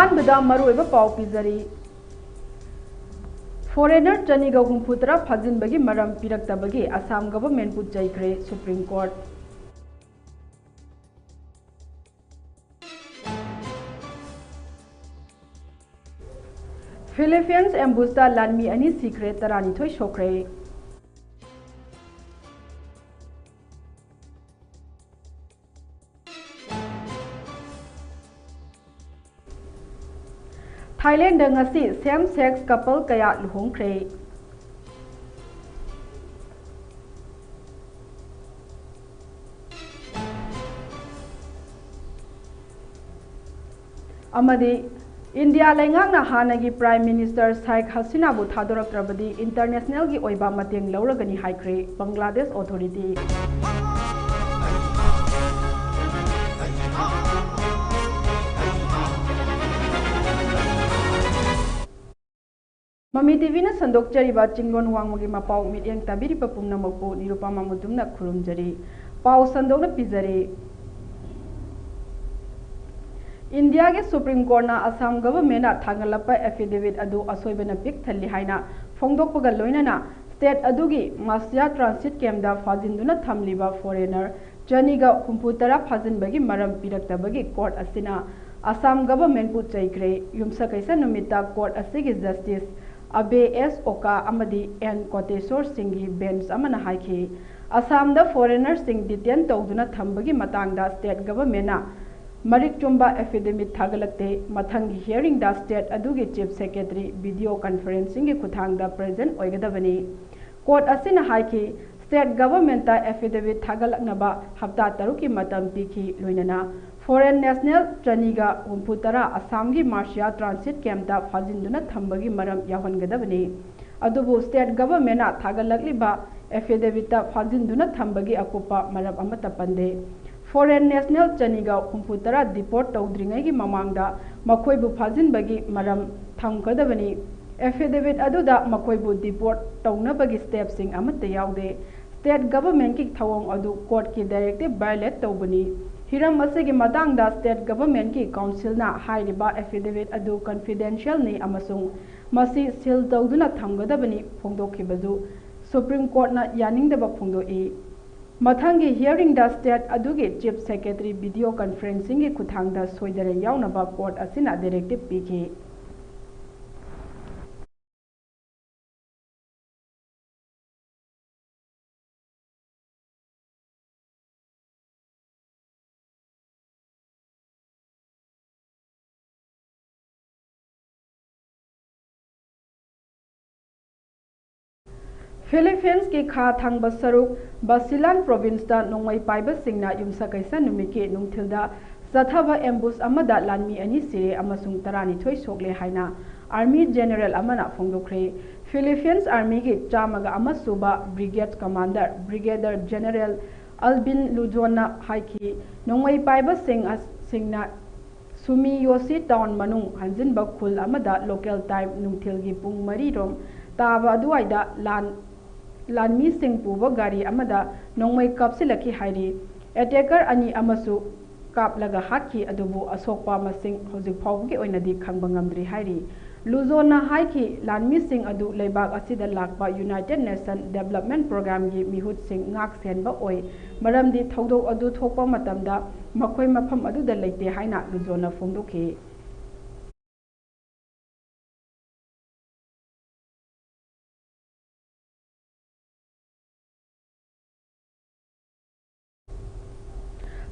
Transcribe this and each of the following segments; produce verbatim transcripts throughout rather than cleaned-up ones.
ꯑꯍꯥꯟꯕꯗ ꯃꯔꯨꯑꯣꯏꯕ ꯄꯥꯎ ꯄꯤꯖꯔꯤ꯫ Foreigner ꯆꯅꯤꯒ ꯍꯨꯝꯐꯨ ꯇꯔꯥ ꯐꯥꯖꯤꯟꯕꯒꯤ ꯃꯔꯝ ꯄꯤꯔꯛꯇꯕꯒꯤ ꯑꯁꯥꯝ governmentꯄꯨ ꯆꯩꯈ꯭ꯔꯦ Supreme Court꯫ Philippines ambushꯇ ꯂꯥꯟꯃꯤ ꯑꯅꯤ ꯁꯤꯈ꯭ꯔꯦ, ꯇꯔꯥꯅꯤꯊꯣꯏ ꯁꯣꯛꯈ꯭ꯔꯦ꯫ Thailandꯗ ꯉꯁꯤ same sex couple ꯀꯌꯥ ꯂꯨꯍꯣꯡꯈ꯭ꯔꯦ꯫ ꯑꯃꯗꯤ ꯏꯟꯗꯤꯌꯥ ꯂꯩꯉꯥꯛꯅ ꯍꯥꯟꯅꯒꯤ Prime Minister Sheikh Hasinaꯕꯨ ꯊꯥꯗꯣꯔꯛꯇ꯭ꯔꯕꯗꯤ internationalꯒꯤ ꯑꯣꯏꯕ ꯃꯇꯦꯡ ꯂꯧꯔꯒꯅꯤ ꯍꯥꯏꯈ꯭ꯔꯦ Bangladesh authority꯫ ꯃꯃꯤ ꯇꯤꯚꯤꯅ ꯁꯟꯗꯣꯛꯆꯔꯤꯕ ꯆꯤꯡꯂꯣꯟ ꯋꯥꯡꯃꯒꯤ ꯃꯄꯥꯎ ꯃꯤꯠꯌꯦꯡ ꯇꯥꯕꯤꯔꯤꯕ ꯄꯨꯝꯅꯃꯛꯄꯨ ꯅꯤꯔꯨꯄꯃꯥ ꯃꯨꯇꯨꯝꯅ ꯈꯨꯔꯨꯝꯖꯔꯤ꯫ ꯄꯥꯎ ꯁꯟꯗꯣꯛꯅ ꯄꯤꯖꯔꯤ꯫ ꯏꯟꯗꯤꯌꯥꯒꯤ Supreme Courtꯅ ꯑꯁꯥꯝ governmentꯅ ꯊꯥꯡꯒꯠꯂꯛꯄ affidavit ꯑꯗꯨ ꯑꯁꯣꯏꯕꯅ ꯄꯤꯛ ꯊꯜꯂꯤ ꯍꯥꯏꯅ ꯐꯣꯡꯗꯣꯛꯄꯒ ꯂꯣꯏꯅꯅ state ꯑꯗꯨꯒꯤ ꯃꯥꯁꯤꯌꯥ transit campꯇ ꯐꯥꯖꯤꯟꯗꯨꯅ ꯊꯝꯂꯤꯕ foreigner ꯆꯅꯤꯒ ꯍꯨꯝꯐꯨ ꯇꯔꯥ ꯐꯥꯖꯤꯟꯕꯒꯤ ꯃꯔꯝ ꯄꯤꯔꯛꯇꯕꯒꯤ court ꯑꯁꯤꯅ ꯑꯁꯥꯝ governmentꯄꯨ ꯆꯩꯈ꯭ꯔꯦ꯫ ꯌꯨꯝꯁꯀꯩꯁ ꯅꯨꯃꯤꯠꯇ court ꯑꯁꯤꯒꯤ Justice ꯑꯕꯦ ꯑꯦꯁ ꯑꯣꯀꯥ ꯑꯃꯗꯤ ꯑꯦꯟ ꯀꯣꯇꯦꯁꯣꯔ ꯁꯤꯡꯒꯤ bench ꯑꯃꯅ ꯍꯥꯏꯈꯤ, ꯑꯁꯥꯝꯗ foreignerꯁꯤꯡ detain ꯇꯧꯗꯨꯅ ꯊꯝꯕꯒꯤ ꯃꯇꯥꯡꯗ state governmentꯅ ꯃꯔꯤꯛ ꯆꯨꯝꯕ affidavit ꯊꯥꯒꯠꯂꯛꯇꯦ꯫ ꯃꯊꯪꯒꯤ hearingꯗ state ꯑꯗꯨꯒꯤ Chief Secretary video conferencingꯒꯤ ꯈꯨꯠꯊꯥꯡꯗ present ꯑꯣꯏꯒꯗꯕꯅꯤ꯫ Court ꯑꯁꯤꯅ ꯍꯥꯏꯈꯤ, state governmentꯇ affidavit ꯊꯥꯒꯠꯂꯛꯅꯕ ꯍꯞꯇꯥ ꯇꯔꯨꯛꯀꯤ ꯃꯇꯝ ꯄꯤꯈꯤ, ꯂꯣꯏꯅꯅ foreign national ꯆꯅꯤꯒ ꯍꯨꯝꯐꯨ ꯇꯔꯥ ꯑꯁꯥꯝꯒꯤ ꯃꯥꯁꯤꯌꯥ transit campꯇ ꯐꯥꯖꯤꯟꯗꯨꯅ ꯊꯝꯕꯒꯤ ꯃꯔꯝ ꯌꯥꯎꯍꯟꯒꯗꯕꯅꯤ꯫ ꯑꯗꯨꯕꯨ state governmentꯅ ꯊꯥꯒꯠꯂꯛꯂꯤꯕ affidavitꯇ ꯐꯥꯖꯤꯟꯗꯨꯅ ꯊꯝꯕꯒꯤ ꯑꯀꯨꯞꯄ ꯃꯔꯝ ꯑꯃꯠꯇ ꯄꯟꯗꯦ꯫ Foreign national ꯆꯅꯤꯒ ꯍꯨꯝꯐꯨ ꯇꯔꯥ deport ꯇꯧꯗ꯭ꯔꯤꯉꯩꯒꯤ ꯃꯃꯥꯡꯗ ꯃꯈꯣꯏꯕꯨ ꯐꯥꯖꯤꯟꯕꯒꯤ ꯃꯔꯝ ꯊꯝꯒꯗꯕꯅꯤ꯫ Affidavit ꯑꯗꯨꯗ ꯃꯈꯣꯏꯕꯨ deport ꯇꯧꯅꯕꯒꯤ stepꯁꯤꯡ ꯑꯃꯠꯇ ꯌꯥꯎꯗꯦ꯫ State governmentꯀꯤ ꯊꯧꯑꯣꯡ ꯑꯗꯨ courtꯀꯤ directive violate ꯇꯧꯕꯅꯤ꯫ ꯍꯤꯔꯝ ꯑꯁꯤꯒꯤ ꯃꯇꯥꯡꯗ state governmentꯀꯤ councilꯅ ꯍꯥꯏꯔꯤꯕ affidavit ꯑꯗꯨ confidentialꯅꯤ ꯑꯃꯁꯨꯡ ꯃꯁꯤ seal ꯇꯧꯗꯨꯅ ꯊꯝꯒꯗꯕꯅꯤ ꯐꯣꯡꯗꯣꯛꯈꯤꯕꯗꯨ Supreme Courtꯅ ꯌꯥꯅꯤꯡꯗꯕ ꯐꯣꯡꯗꯣꯛꯏ꯫ ꯃꯊꯪꯒꯤ hearingꯗ state ꯑꯗꯨꯒꯤ Chief Secretary video conferencingꯒꯤ ꯈꯨꯠꯊꯥꯡꯗ ꯁꯣꯏꯗꯅ ꯌꯥꯎꯅꯕ court ꯑꯁꯤꯅ directive ꯄꯤꯈꯤ꯫ Philippines ꯀꯤ ꯈꯥ ꯊꯪꯕ ꯁꯔꯨꯛ Basilan Province ꯇ ꯅꯣꯡꯃꯩ ꯄꯥꯏꯕꯁꯤꯡꯅ ꯌꯨꯝꯁꯀꯩꯁ ꯅꯨꯃꯤꯠꯀꯤ ꯅꯨꯡꯊꯤꯜꯗ ꯆꯠꯊꯕ ambush ꯑꯃꯗ ꯂꯥꯟꯃꯤ ꯑꯅꯤ ꯁꯤꯔꯦ ꯑꯃꯁꯨꯡ ꯇꯔꯥꯅꯤꯊꯣꯏ ꯁꯣꯛꯂꯦ ꯍꯥꯏꯅ Army General ꯑꯃꯅ ꯐꯣꯡꯗꯣꯛꯈ꯭ꯔꯦ꯫ Philippines Army ꯒꯤ ꯆꯥꯝꯃꯒ ꯑꯃ ꯁꯨꯕ Brigade Commander Brigadier General Alvin Luzon ꯅ ꯍꯥꯏꯈꯤ, ꯅꯣꯡꯃꯩ ꯄꯥꯏꯕꯁꯤꯡ ꯑꯁ-, ꯁꯤꯡꯅ Sumiyoshi Town ꯃꯅꯨꯡ ꯍꯟꯖꯤꯟꯕ ꯈꯨꯜ ꯑꯃꯗ local time ꯅꯨꯡꯊꯤꯜꯒꯤ ꯄꯨꯡ ꯃꯔꯤ ꯔꯣꯝ ꯇꯥꯕ ꯑꯗꯨꯋꯥꯏꯗ ꯂꯥꯟ-, ꯂꯥꯟꯃꯤꯁꯤꯡ ꯄꯨꯕ ꯒꯥꯔꯤ ꯑꯃꯗ ꯅꯣꯡꯃꯩ ꯀꯥꯞꯁꯤꯜꯂꯛꯈꯤ ꯍꯥꯏꯔꯤ꯫ Attacker ꯑꯅꯤ ꯑꯃꯁꯨ ꯀꯥꯞꯂꯒ ꯍꯥꯠꯈꯤ, ꯑꯗꯨꯕꯨ ꯑꯁꯣꯛꯄ ꯃꯁꯤꯡ ꯍꯧꯖꯤꯛ ꯐꯥꯎꯕꯒꯤ ꯑꯣꯏꯅꯗꯤ ꯈꯪꯕ ꯉꯝꯗ꯭ꯔꯤ ꯍꯥꯏꯔꯤ꯫ Luzon ꯅ ꯍꯥꯏꯈꯤ, ꯂꯥꯟꯃꯤꯁꯤꯡ ꯑꯗꯨ ꯂꯩꯕꯥꯛ ꯑꯁꯤꯗ ꯂꯥꯛꯄ United Nation Development Program ꯒꯤ ꯃꯤꯍꯨꯠꯁꯤꯡ ꯉꯥꯛ ꯁꯦꯟꯕ ꯑꯣꯏ, ꯃꯔꯝꯗꯤ ꯊꯧꯗꯣꯛ ꯑꯗꯨ ꯊꯣꯛꯄ ꯃꯇꯝꯗ ꯃꯈꯣꯏ ꯃꯐꯝ ꯑꯗꯨꯗ ꯂꯩꯇꯦ ꯍꯥꯏꯅ Luzon ꯅ ꯐꯣꯡꯗꯣꯛꯈꯤ꯫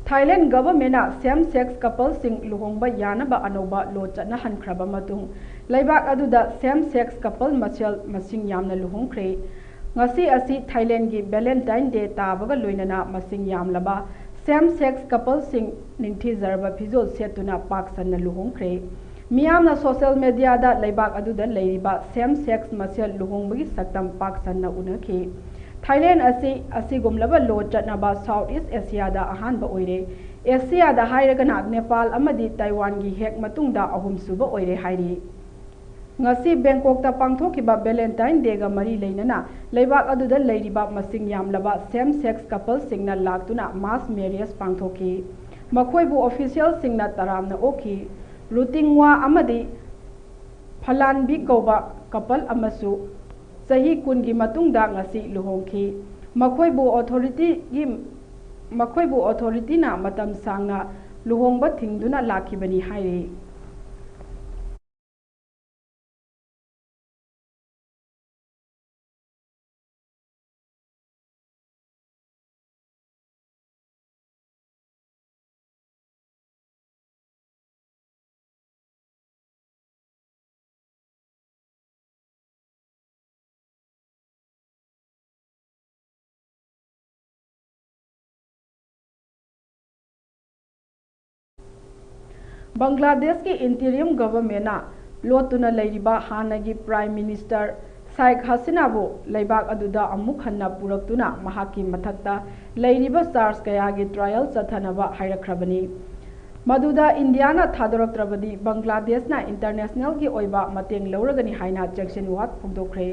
Thailand government ꯅ same sex couple ꯁꯤꯡ ꯂꯨꯍꯣꯡꯕ ꯌꯥꯅꯕ ꯑꯅꯧꯕ law ꯆꯠꯅꯍꯟꯈ꯭ꯔꯕ ꯃꯇꯨꯡ, ꯂꯩꯕꯥꯛ ꯑꯗꯨꯗ same sex couple ꯃꯁꯦꯜ ꯃꯁꯤꯡ ꯌꯥꯝꯅ ꯂꯨꯍꯣꯡꯈ꯭ꯔꯦ꯫ ꯉꯁꯤ ꯑꯁꯤ Thailand ꯒꯤ Valentine Day ꯇꯥꯕꯒ ꯂꯣꯏꯅꯅ ꯃꯁꯤꯡ ꯌꯥꯝꯂꯕ same sex couple ꯁꯤꯡ ꯅꯤꯡꯊꯤꯖꯔꯕ ꯐꯤꯖꯣꯜ ꯁꯦꯠꯇꯨꯅ ꯄꯥꯛ ꯁꯟꯅ ꯂꯨꯍꯣꯡꯈ꯭ꯔꯦ꯫ ꯃꯤꯌꯥꯝꯅ social media ꯗ ꯂꯩꯕꯥꯛ ꯑꯗꯨꯗ ꯂꯩꯔꯤꯕ same sex ꯃꯁꯦꯜ ꯂꯨꯍꯣꯡꯕꯒꯤ ꯁꯛꯇꯝ ꯄꯥꯛ ꯁꯟꯅ ꯎꯅꯈꯤ꯫ Thailand ꯑꯁꯤ ꯑꯁꯤꯒꯨꯝꯂꯕ law ꯆꯠꯅꯕ South East Asia ꯗ ꯑꯍꯥꯟꯕ ꯑꯣꯏꯔꯦ꯫ Asia ꯗ ꯍꯥꯏꯔꯒꯅ ꯅꯦꯄꯥꯜ ꯑꯃꯗꯤ ꯇꯥꯏꯋꯥꯟꯒꯤ ꯍꯦꯛ ꯃꯇꯨꯡꯗ ꯑꯍꯨꯝꯁꯨꯕ ꯑꯣꯏꯔꯦ ꯍꯥꯏꯔꯤ꯫ ꯉꯁꯤ ꯕꯦꯡꯀꯣꯛꯇ ꯄꯥꯡꯊꯣꯛꯈꯤꯕ Valentine Day ꯒ ꯃꯔꯤ ꯂꯩꯅꯅ ꯂꯩꯕꯥꯛ ꯑꯗꯨꯗ ꯂꯩꯔꯤꯕ ꯃꯁꯤꯡ ꯌꯥꯝꯂꯕ same sex couple ꯁꯤꯡꯅ ꯂꯥꯛꯇꯨꯅ mass marriage ꯄꯥꯡꯊꯣꯛꯈꯤ꯫ ꯃꯈꯣꯏꯕꯨ ꯑꯣꯐꯤꯁꯤꯌꯦꯜꯁꯤꯡꯅ ꯇꯔꯥꯝꯅ ꯑꯣꯛꯈꯤ꯫ ꯔꯨꯇꯤꯡꯋꯥ ꯑꯃꯗꯤ ꯐꯂꯥꯟꯕꯤ ꯀꯧꯕ ꯀꯄꯜ ꯑꯃꯁꯨ ꯆꯍꯤ ꯀꯨꯟꯒꯤ ꯃꯇꯨꯡꯗ ꯉꯁꯤ ꯂꯨꯍꯣꯡꯈꯤ꯫ ꯃꯈꯣꯏꯕꯨ ꯑꯣꯊꯣꯔꯤꯇꯤꯒꯤ, ꯃꯈꯣꯏꯕꯨ ꯑꯣꯊꯣꯔꯤꯇꯤꯅ ꯃꯇꯝ ꯁꯥꯡꯅ ꯂꯨꯍꯣꯡꯕ ꯊꯤꯡꯗꯨꯅ ꯂꯥꯛꯈꯤꯕꯅꯤ ꯍꯥꯏꯔꯤ꯫ ꯕꯪꯒ꯭ꯂꯥꯗꯦꯁꯀꯤ interim governmentꯅ ꯂꯣꯠꯇꯨꯅ ꯂꯩꯔꯤꯕ ꯍꯥꯟꯅꯒꯤ Prime Minister ꯁꯥꯏꯈ ꯍꯁꯤꯅꯥꯕꯨ ꯂꯩꯕꯥꯛ ꯑꯗꯨꯗ ꯑꯃꯨꯛ ꯍꯟꯅ ꯄꯨꯔꯛꯇꯨꯅ ꯃꯍꯥꯛꯀꯤ ꯃꯊꯛꯇ ꯂꯩꯔꯤꯕ charge ꯀꯌꯥꯒꯤ trial ꯆꯠꯊꯅꯕ ꯍꯥꯏꯔꯛꯈ꯭ꯔꯕꯅꯤ꯫ ꯃꯗꯨꯗ ꯏꯟꯗꯤꯌꯥꯅ ꯊꯥꯗꯣꯔꯛꯇ꯭ꯔꯕꯗꯤ ꯕꯪꯒ꯭ꯂꯥꯗꯦꯁꯅ internationalꯒꯤ ꯑꯣꯏꯕ ꯃꯇꯦꯡ ꯂꯧꯔꯒꯅꯤ ꯍꯥꯏꯅ ꯖꯦꯛꯁꯟ ꯋꯥꯠ ꯐꯣꯡꯗꯣꯛꯈ꯭ꯔꯦ꯫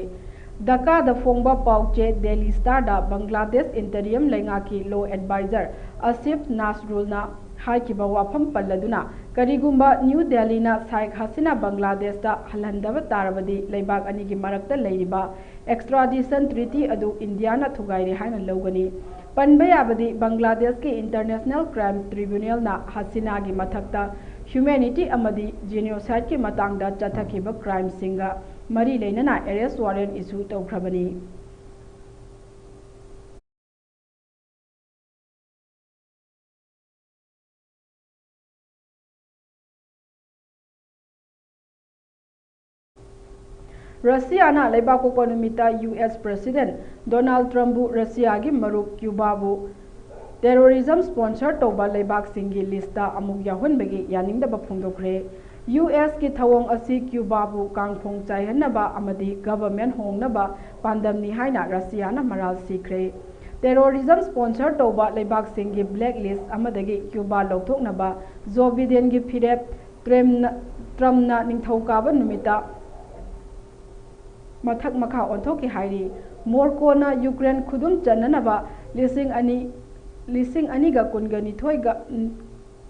ꯙꯀꯥꯗ ꯐꯣꯡꯕ ꯄꯥꯎ ꯆꯦ ꯗꯦꯂꯤ ꯁ꯭ꯇꯥꯔꯗ ꯕꯪꯒ꯭ꯂꯥꯗꯦꯁ interim ꯂꯩꯉꯥꯛꯀꯤ law advisor ꯑꯁꯤꯐ ꯅꯥꯁꯔꯨꯜꯅ ꯍꯥꯏꯈꯤꯕ ꯋꯥꯐꯝ ꯄꯜꯂꯗꯨꯅ, ꯀꯔꯤꯒꯨꯝꯕ ꯅ꯭ꯌꯨ ꯗꯦꯜꯂꯤꯅ ꯁꯥꯏꯈ ꯍꯁꯤꯅꯥ ꯕꯪꯒ꯭ꯂꯥꯗꯦꯁꯇ ꯍꯜꯍꯟꯗꯕ ꯇꯥꯔꯕꯗꯤ ꯂꯩꯕꯥꯛ ꯑꯅꯤꯒꯤ ꯃꯔꯛꯇ ꯂꯩꯔꯤꯕ extradition treaty ꯑꯗꯨ ꯏꯟꯗꯤꯌꯥꯅ ꯊꯨꯒꯥꯏꯔꯦ ꯍꯥꯏꯅ ꯂꯧꯒꯅꯤ꯫ ꯄꯟꯕ ꯌꯥꯕꯗꯤ, ꯕꯪꯒ꯭ꯂꯥꯗꯦꯁꯀꯤ International Crime Tribunalꯅ ꯍꯁꯤꯅꯥꯒꯤ ꯃꯊꯛꯇ humanity ꯑꯃꯗꯤ genocideꯀꯤ ꯃꯇꯥꯡꯗ ꯆꯠꯊꯈꯤꯕ crimeꯁꯤꯡꯒ ꯃꯔꯤ ꯂꯩꯅꯅ arrest warrant issue ꯇꯧꯈ꯭ꯔꯕꯅꯤ꯫ ꯔꯁꯤꯌꯥꯅ ꯂꯩꯕꯥꯛꯄꯣꯛꯄ ꯅꯨꯃꯤꯠꯇ ꯌꯨ ꯑꯦꯁ President ꯗꯣꯅꯥꯜꯗ ꯇ꯭ꯔꯝꯞꯕꯨ ꯔꯁꯤꯌꯥꯒꯤ ꯃꯔꯨꯞ ꯀ꯭ꯌꯨꯕꯥꯕꯨ terrorism sponsor ꯇꯧꯕ ꯂꯩꯕꯥꯛꯁꯤꯡꯒꯤ listꯇ ꯑꯃꯨꯛ ꯌꯥꯎꯍꯟꯕꯒꯤ ꯌꯥꯅꯤꯡꯗꯕ ꯐꯣꯡꯗꯣꯛꯈ꯭ꯔꯦ꯫ ꯌꯨ ꯑꯦꯁꯀꯤ ꯊꯧꯑꯣꯡ ꯑꯁꯤ ꯀ꯭ꯌꯨꯕꯥꯕꯨ ꯀꯥꯡꯈꯣꯡ ꯆꯥꯏꯍꯟꯅꯕ ꯑꯃꯗꯤ government ꯍꯣꯡꯅꯕ ꯄꯥꯟꯗꯝꯅꯤ ꯍꯥꯏꯅ ꯔꯁꯤꯌꯥꯅ ꯃꯔꯥꯜ ꯁꯤꯈ꯭ꯔꯦ꯫ Terrorism sponsor ꯇꯧꯕ ꯂꯩꯕꯥꯛꯁꯤꯡꯒꯤ blacklist ꯑꯃꯗꯒꯤ ꯀ꯭ꯌꯨꯕꯥ ꯂꯧꯊꯣꯛꯅꯕ ꯖꯣ ꯕꯤꯗꯦꯟꯒꯤ ꯐꯤꯔꯦꯞ ꯇ꯭ꯔꯦꯝꯅ-, ꯇ꯭ꯔꯝꯞꯅ ꯅꯤꯡꯊꯧꯀꯥꯕ ꯅꯨꯃꯤꯠꯇ ꯃꯊꯛ ꯃꯈꯥ ꯑꯣꯟꯊꯣꯛꯈꯤ ꯍꯥꯏꯔꯤ꯫ ꯃꯣꯔꯀꯣꯅ ꯌꯨꯀ꯭ꯔꯦꯟ ꯈꯨꯗꯨꯝ ꯆꯟꯅꯅꯕ ꯂꯤꯁꯤꯡ ꯑꯅꯤ, ꯂꯤꯁꯤꯡ ꯑꯅꯤꯒ ꯀꯨꯟꯒ ꯅꯤꯊꯣꯏꯒ,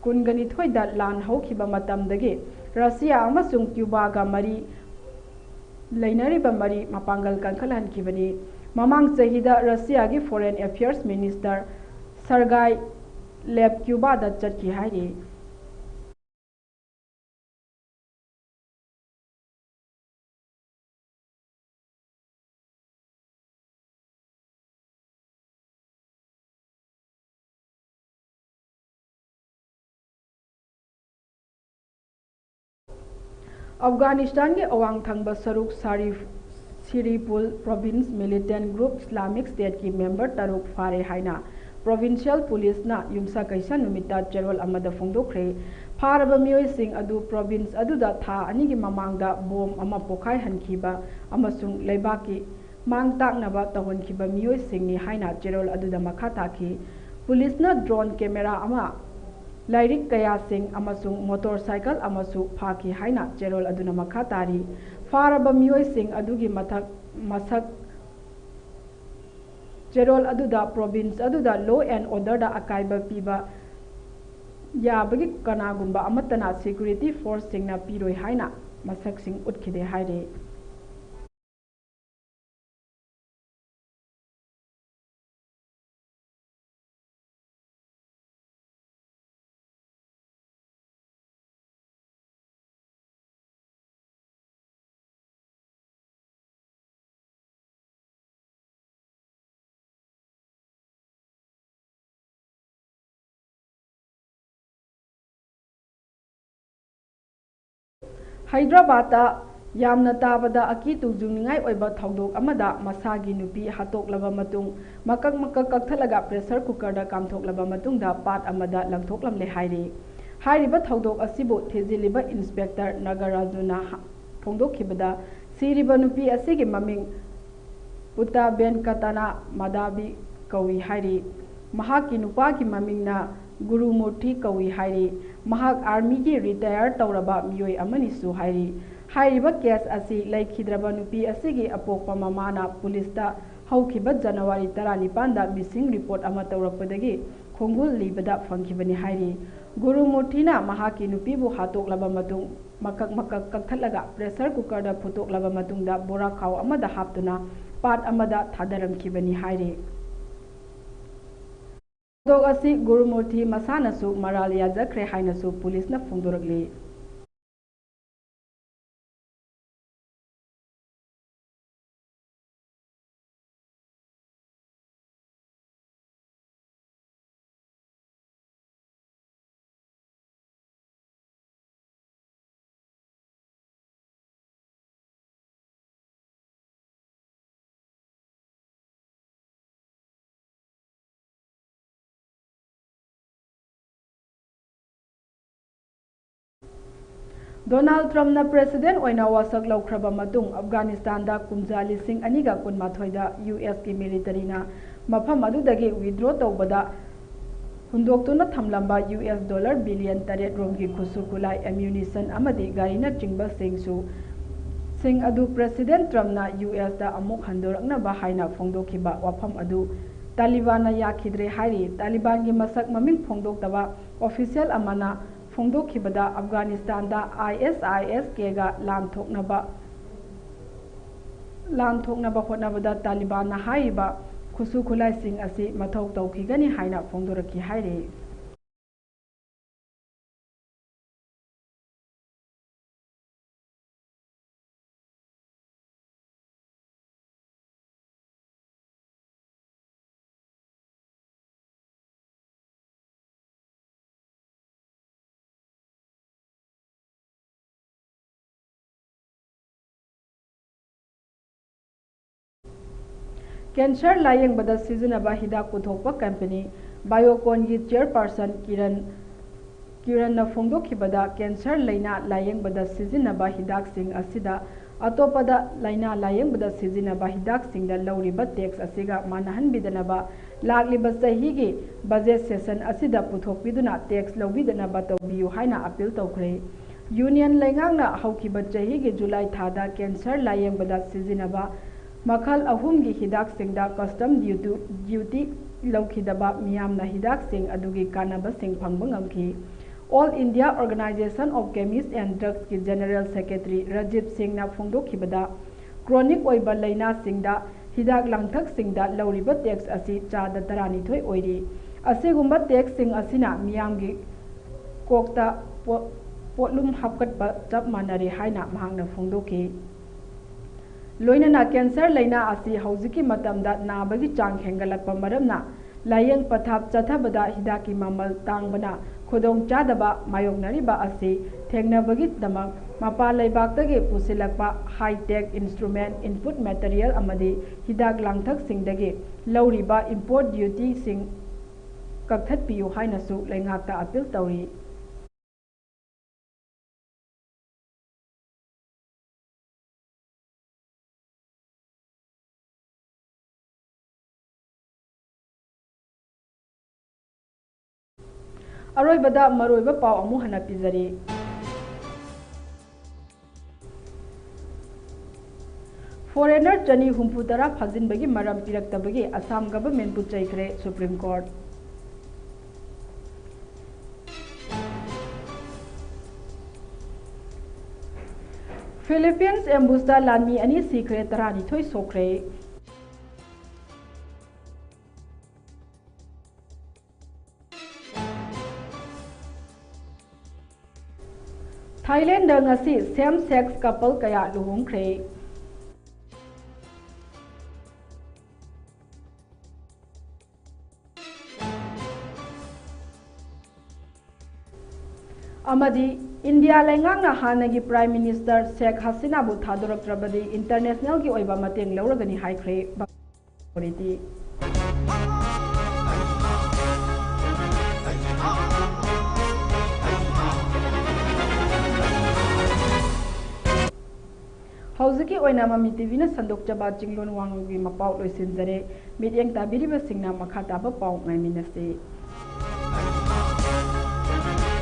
ꯀꯨꯟꯒ ꯅꯤꯊꯣꯏꯗ ꯂꯥꯟ ꯍꯧꯈꯤꯕ ꯃꯇꯝꯗꯒꯤ ꯔꯁꯤꯌꯥ ꯑꯃꯁꯨꯡ ꯀ꯭ꯌꯨꯕꯥꯒ ꯃꯔꯤ ꯂꯩꯅꯔꯤꯕ ꯃꯔꯤ ꯃꯄꯥꯡꯒꯜ ꯀꯟꯈꯠꯍꯟꯈꯤꯕꯅꯤ꯫ ꯃꯃꯥꯡ ꯆꯍꯤꯗ ꯔꯁꯤꯌꯥꯒꯤ Foreign Affairs Minister Sergei Lavrov ꯀ꯭ꯌꯨꯕꯥꯗ ꯆꯠꯈꯤ ꯍꯥꯏꯔꯤ꯫ ꯑꯐꯒꯥꯅꯤꯁꯇꯥꯟꯒꯤ ꯑꯋꯥꯡ ꯊꯪꯕ ꯁꯔꯨꯛ ꯁꯥꯔꯤ-, ꯁꯤꯔꯤꯄꯨꯜ province militant group Islamic State ꯀꯤ member ꯇꯔꯨꯛ ꯐꯥꯔꯦ ꯍꯥꯏꯅ provincial police ꯅ ꯌꯨꯝꯁꯀꯩꯁ ꯅꯨꯃꯤꯠꯇ ꯆꯦꯔꯣꯜ ꯑꯃꯗ ꯐꯣꯡꯗꯣꯛꯈ꯭ꯔꯦ꯫ ꯐꯥꯔꯕ ꯃꯤꯑꯣꯏꯁꯤꯡ ꯑꯗꯨ province ꯑꯗꯨꯗ ꯊꯥ ꯑꯅꯤꯒꯤ ꯃꯃꯥꯡꯗ bomb ꯑꯃ ꯄꯣꯈꯥꯏꯍꯟꯈꯤꯕ ꯑꯃꯁꯨꯡ ꯂꯩꯕꯥꯛꯀꯤ ꯃꯥꯡ ꯇꯥꯛꯅꯕ ꯇꯧꯍꯟꯈꯤꯕ ꯃꯤꯑꯣꯏꯁꯤꯡꯅꯤ ꯍꯥꯏꯅ ꯆꯦꯔꯣꯜ ꯑꯗꯨꯗ ꯃꯈꯥ ꯇꯥꯈꯤ꯫ Police ꯅ drone camera ꯑꯃ, ꯂꯥꯏꯔꯤꯛ ꯀꯌꯥꯁꯤꯡ ꯑꯃꯁꯨꯡ motorcycle ꯑꯃꯁꯨ ꯐꯥꯈꯤ ꯍꯥꯏꯅ ꯆꯦꯔꯣꯜ ꯑꯗꯨꯅ ꯃꯈꯥ ꯇꯥꯔꯤ꯫ ꯐꯥꯔꯕ ꯃꯤꯑꯣꯏꯁꯤꯡ ꯑꯗꯨꯒꯤ ꯃꯊꯛ, ꯃꯁꯛ, ꯆꯦꯔꯣꯜ ꯑꯗꯨꯗ province ꯑꯗꯨꯗ law and order ꯗ ꯑꯀꯥꯏꯕ ꯄꯤꯕ ꯌꯥꯕꯒꯤ ꯀꯅꯥꯒꯨꯝꯕ ꯑꯃꯠꯇꯅ security force ꯁꯤꯡꯅ ꯄꯤꯔꯣꯏ ꯍꯥꯏꯅ ꯃꯁꯛꯁꯤꯡ ꯎꯠꯈꯤꯗꯦ ꯍꯥꯏꯔꯤ꯫ ꯍꯥꯏꯗ꯭ꯔꯕꯥꯗꯇ ꯌꯥꯝꯅ ꯇꯥꯕꯗ ꯑꯀꯤ ꯇꯨꯖꯨꯡꯅꯤꯡꯉꯥꯏ ꯑꯣꯏꯕ ꯊꯧꯗꯣꯛ ꯑꯃꯗ ꯃꯁꯥꯒꯤ ꯅꯨꯄꯤ ꯍꯥꯠꯇꯣꯛꯂꯕ ꯃꯇꯨꯡ, ꯃꯀꯛ ꯃꯀꯛ ꯀꯛꯊꯠꯂꯒ pressure cooker ꯗ ꯀꯥꯝꯊꯣꯛꯂꯕ ꯃꯇꯨꯡꯗ ꯄꯥꯠ ꯑꯃꯗ ꯂꯪꯊꯣꯛꯂꯝꯂꯦ ꯍꯥꯏꯔꯤ꯫ ꯍꯥꯏꯔꯤꯕ ꯊꯧꯗꯣꯛ ꯑꯁꯤꯕꯨ ꯊꯤꯖꯤꯜꯂꯤꯕ Inspector ꯅꯥꯒꯥꯔꯥꯖꯨꯅ ꯍ-, ꯐꯣꯡꯗꯣꯛꯈꯤꯕꯗ, ꯁꯤꯔꯤꯕ ꯅꯨꯄꯤ ꯑꯁꯤꯒꯤ ꯃꯃꯤꯡ ꯄꯨꯇꯥ ꯕꯦꯟꯀꯇꯥꯅꯥ ꯃꯥꯙꯥꯕꯤ ꯀꯧꯏ ꯍꯥꯏꯔꯤ꯫ ꯃꯍꯥꯛꯀꯤ ꯅꯨꯄꯥꯒꯤ ꯃꯃꯤꯡꯅ ꯒꯨꯔꯨꯃꯨꯔꯊꯤ ꯀꯧꯏ ꯍꯥꯏꯔꯤ꯫ ꯃꯍꯥꯛ army ꯒꯤ retire ꯇꯧꯔꯕ ꯃꯤꯑꯣꯏ ꯑꯃꯅꯤꯁꯨ ꯍꯥꯏꯔꯤ꯫ ꯍꯥꯏꯔꯤꯕ case ꯑꯁꯤ ꯂꯩꯈꯤꯗ꯭ꯔꯕ ꯅꯨꯄꯤ ꯑꯁꯤꯒꯤ ꯑꯄꯣꯛꯄ ꯃꯃꯥꯅ police ꯇ ꯍꯧꯈꯤꯕ January ꯇꯔꯥꯅꯤꯄꯥꯟꯗ missing report ꯑꯃ ꯇꯧꯔꯛꯄꯗꯒꯤ ꯈꯣꯡꯒꯨꯜ ꯂꯤꯕꯗ ꯐꯪꯈꯤꯕꯅꯤ ꯍꯥꯏꯔꯤ꯫ ꯒꯨꯔꯨꯃꯨꯔꯊꯤꯅ ꯃꯍꯥꯛꯀꯤ ꯅꯨꯄꯤꯕꯨ ꯍꯥꯠꯇꯣꯛꯂꯕ ꯃꯇꯨꯡ, ꯃꯀꯛ ꯃꯀꯛ ꯀꯛꯊꯠꯂꯒ pressure cookerꯗ ꯐꯨꯠꯇꯣꯛꯂꯕ ꯃꯇꯨꯡꯗ ꯕꯣꯔꯥ ꯈꯥꯎ ꯑꯃꯗ ꯍꯥꯞꯇꯨꯅ ꯄꯥꯠ ꯑꯃꯗ ꯊꯥꯗꯔꯝꯈꯤꯕꯅꯤ ꯍꯥꯏꯔꯤ꯫ ꯊꯧꯗꯣꯛ ꯑꯁꯤ ꯒꯨꯔꯨꯃꯨꯔꯊꯤ ꯃꯁꯥꯅꯁꯨ ꯃꯔꯥꯜ ꯌꯥꯖꯈ꯭ꯔꯦ ꯍꯥꯏꯅꯁꯨ ꯄꯨꯂꯤꯁꯅ ꯐꯣꯡꯗꯣꯔꯛꯂꯤ꯫ ꯗꯣꯅꯥꯜꯗ ꯇ꯭ꯔꯝꯞꯅ president ꯑꯣꯏꯅ ꯋꯥꯁꯛ ꯂꯧꯈ꯭ꯔꯕ ꯃꯇꯨꯡ, ꯑꯐꯒꯥꯅꯤꯁꯇꯥꯟꯗ ꯀꯨꯝꯖꯥ ꯂꯤꯁꯤꯡ ꯑꯅꯤꯒ ꯀꯨꯟꯃꯥꯊꯣꯏꯗ ꯌꯨ ꯑꯦꯁꯀꯤ militaryꯅ ꯃꯐꯝ ꯑꯗꯨꯗꯒꯤ withdraw ꯇꯧꯕꯗ ꯍꯨꯟꯗꯣꯛꯇꯨꯅ ꯊꯝꯂꯝꯕ ꯌꯨ ꯑꯦꯁ dollar billion ꯇꯔꯦꯠ ꯔꯣꯝꯒꯤ ꯈꯨꯠꯁꯨ ꯈꯨꯠꯂꯥꯏ, ammunition ꯑꯃꯗꯤ ꯒꯥꯔꯤꯅꯆꯤꯡꯕꯁꯤꯡꯁꯨ, ꯁꯤꯡ ꯑꯗꯨ president ꯇ꯭ꯔꯝꯞꯅ ꯌꯨ ꯑꯦꯁꯇ ꯑꯃꯨꯛ ꯍꯟꯗꯣꯔꯛꯅꯕ ꯍꯥꯏꯅ ꯐꯣꯡꯗꯣꯛꯈꯤꯕ ꯋꯥꯐꯝ ꯑꯗꯨ ꯇꯥꯂꯤꯕꯥꯟꯅ ꯌꯥꯈꯤꯗ꯭ꯔꯦ ꯍꯥꯏꯔꯤ꯫ ꯇꯥꯂꯤꯕꯥꯟꯒꯤ ꯃꯁꯛ ꯃꯃꯤꯡ ꯐꯣꯡꯗꯣꯛꯇꯕ official ꯑꯃꯅ ꯐꯣꯡꯗꯣꯛꯈꯤꯕꯗ, ꯑꯐꯒꯥꯅꯤꯁꯇꯥꯟꯗ ꯑꯥꯏ ꯑꯦꯁ ꯑꯥꯏ ꯑꯦꯁ ꯀꯦꯒ ꯂꯥꯟ ꯊꯣꯛꯅꯕ, ꯂꯥꯟ ꯊꯣꯛꯅꯕ ꯍꯣꯠꯅꯕꯗ ꯇꯥꯂꯤꯕꯥꯟꯅ ꯍꯥꯏꯔꯤꯕ ꯈꯨꯠꯁꯨ ꯈꯨꯠꯂꯥꯏꯁꯤꯡ ꯑꯁꯤ ꯃꯊꯧ ꯇꯧꯈꯤꯒꯅꯤ ꯍꯥꯏꯅ ꯐꯣꯡꯗꯣꯔꯛꯈꯤ ꯍꯥꯏꯔꯤ꯫ Cancer ꯂꯥꯌꯦꯡꯕꯗ ꯁꯤꯖꯤꯟꯅꯕ ꯍꯤꯗꯥꯛ ꯄꯨꯊꯣꯛꯄ company Bioconꯒꯤ chairperson ꯀꯤꯔꯟ, ꯀꯤꯔꯟꯅ ꯐꯣꯡꯗꯣꯛꯈꯤꯕꯗ, cancer ꯂꯥꯏꯅꯥ ꯂꯥꯌꯦꯡꯕꯗ ꯁꯤꯖꯤꯟꯅꯕ ꯍꯤꯗꯥꯛꯁꯤꯡ ꯑꯁꯤꯗ ꯑꯇꯣꯞꯄꯗ ꯂꯥꯏꯅꯥ ꯂꯥꯌꯦꯡꯕꯗ ꯁꯤꯖꯤꯟꯅꯕ ꯍꯤꯗꯥꯛꯁꯤꯡꯗ ꯂꯧꯔꯤꯕ tax ꯑꯁꯤꯒ ꯃꯥꯟꯅꯍꯟꯕꯤꯗꯅꯕ ꯂꯥꯛꯂꯤꯕ ꯆꯍꯤꯒꯤ budget session ꯑꯁꯤꯗ ꯄꯨꯊꯣꯛꯄꯤꯗꯨꯅ tax ꯂꯧꯕꯤꯗꯅꯕ ꯇꯧꯕꯤꯌꯨ ꯍꯥꯏꯅ appeal ꯇꯧꯈ꯭ꯔꯦ꯫ Union ꯂꯩꯉꯥꯛꯅ ꯍꯧꯈꯤꯕ ꯆꯍꯤꯒꯤ July ꯊꯥꯗ cancer ꯂꯥꯌꯦꯡꯕꯗ ꯁꯤꯖꯤꯟꯅꯕ ꯃꯈꯜ ꯑꯍꯨꯝꯒꯤ ꯍꯤꯗꯥꯛꯁꯤꯡꯗ custom duty, duty ꯂꯧꯈꯤꯗꯕ ꯃꯤꯌꯥꯝꯅ ꯍꯤꯗꯥꯛꯁꯤꯡ ꯑꯗꯨꯒꯤ ꯀꯥꯟꯅꯕꯁꯤꯡ ꯐꯪꯕ ꯉꯝꯈꯤ꯫ All India Organization of Chemists and Drugsꯀꯤ General Secretary Rajiv ꯁꯤꯡꯅ ꯐꯣꯡꯗꯣꯛꯈꯤꯕꯗ, chronic ꯑꯣꯏꯕ ꯂꯥꯏꯅꯥꯁꯤꯡꯗ ꯍꯤꯗꯥꯛ ꯂꯥꯡꯊꯛꯁꯤꯡꯗ ꯂꯧꯔꯤꯕ tax ꯑꯁꯤ ꯆꯥꯗ ꯇꯔꯥꯅꯤꯊꯣꯏ ꯑꯣꯏꯔꯤ꯫ ꯑꯁꯤꯒꯨꯝꯕ taxꯁꯤꯡ ꯑꯁꯤꯅ ꯃꯤꯌꯥꯝꯒꯤ ꯀꯣꯛꯇ ꯄꯣ-, ꯄꯣꯠꯂꯨꯝ ꯍꯥꯞꯀꯠꯄ ꯆꯞ ꯃꯥꯟꯅꯔꯦ ꯍꯥꯏꯅ ꯃꯍꯥꯛꯅ ꯐꯣꯡꯗꯣꯛꯈꯤ꯫ ꯂꯣꯏꯅꯅ cancer ꯂꯥꯏꯅꯥ ꯑꯁꯤ ꯍꯧꯖꯤꯛꯀꯤ ꯃꯇꯝꯗ ꯅꯥꯕꯒꯤ ꯆꯥꯡ ꯍꯦꯟꯒꯠꯂꯛꯄ ꯃꯔꯝꯅ ꯂꯥꯌꯦꯡ ꯄꯊꯥꯞ ꯆꯠꯊꯕꯗ ꯍꯤꯗꯥꯛꯀꯤ ꯃꯃꯜ ꯇꯥꯡꯕꯅ ꯈꯨꯗꯣꯡꯆꯥꯗꯕ ꯃꯥꯌꯣꯛꯅꯔꯤꯕ ꯑꯁꯤ ꯊꯦꯡꯅꯕꯒꯤꯗꯃꯛ ꯃꯄꯥꯟ ꯂꯩꯕꯥꯛꯇꯒꯤ ꯄꯨꯁꯤꯜꯂꯛꯄ high-tech instrument, input material ꯑꯃꯗꯤ ꯍꯤꯗꯥꯛ ꯂꯥꯡꯊꯛꯁꯤꯡꯗꯒꯤ ꯂꯧꯔꯤꯕ import dutyꯁꯤꯡ ꯀꯛꯊꯠꯄꯤꯌꯨ ꯍꯥꯏꯅꯁꯨ ꯂꯩꯉꯥꯛꯇ appeal ꯇꯧꯔꯤ꯫ ꯑꯔꯣꯏꯕꯗ ꯃꯔꯨꯑꯣꯏꯕ ꯄꯥꯎ ꯑꯃꯨꯛ ꯍꯟꯅ ꯄꯤꯖꯔꯤ꯫ Foreigner ꯆꯅꯤ ꯍꯨꯝꯐꯨ ꯇꯔꯥ ꯐꯥꯖꯤꯟꯕꯒꯤ ꯃꯔꯝ ꯄꯤꯔꯛꯇꯕꯒꯤ ꯑꯁꯥꯝ governmentꯄꯨ ꯆꯩꯈ꯭ꯔꯦ Supreme Court꯫ Philippines ambusheꯗ ꯂꯥꯟꯃꯤ ꯑꯅꯤ ꯁꯤꯈ꯭ꯔꯦ, ꯇꯔꯥꯅꯤꯊꯣꯏ ꯁꯣꯛꯈ꯭ꯔꯦ꯫ Thailandꯗ ꯉꯁꯤ same sex couple ꯀꯌꯥ ꯂꯨꯍꯣꯡꯈ꯭ꯔꯦ꯫ ꯑꯃꯗꯤ ꯏꯟꯗꯤꯌꯥ ꯂꯩꯉꯥꯛꯅ ꯍꯥꯟꯅꯒꯤ Prime Minister ꯁꯦꯈ ꯍꯁꯤꯅꯥꯕꯨ ꯊꯥꯗꯣꯔꯛꯇ꯭ꯔꯕꯗꯤ internationalꯒꯤ ꯑꯣꯏꯕ ꯃꯇꯦꯡ ꯂꯧꯔꯒꯅꯤ ꯍꯥꯏꯈ꯭ꯔꯦ꯫ Authority꯫ ꯍꯧꯖꯤꯛꯀꯤ ꯑꯣꯏꯅ ꯃꯃꯤ ꯇꯤꯚꯤꯅ ꯁꯟꯗꯣꯛꯆꯕ ꯆꯤꯡꯂꯣꯟ ꯋꯥꯉꯥꯡꯒꯤ ꯃꯄꯥꯎ ꯂꯣꯏꯁꯤꯟꯖꯔꯦ꯫ ꯃꯤꯠꯌꯦꯡ ꯇꯥꯕꯤꯔꯤꯕꯁꯤꯡꯅ ꯃꯈꯥ ꯇꯥꯕ ꯄꯥꯎ ꯉꯥꯏꯃꯤꯟꯅꯁꯤ꯫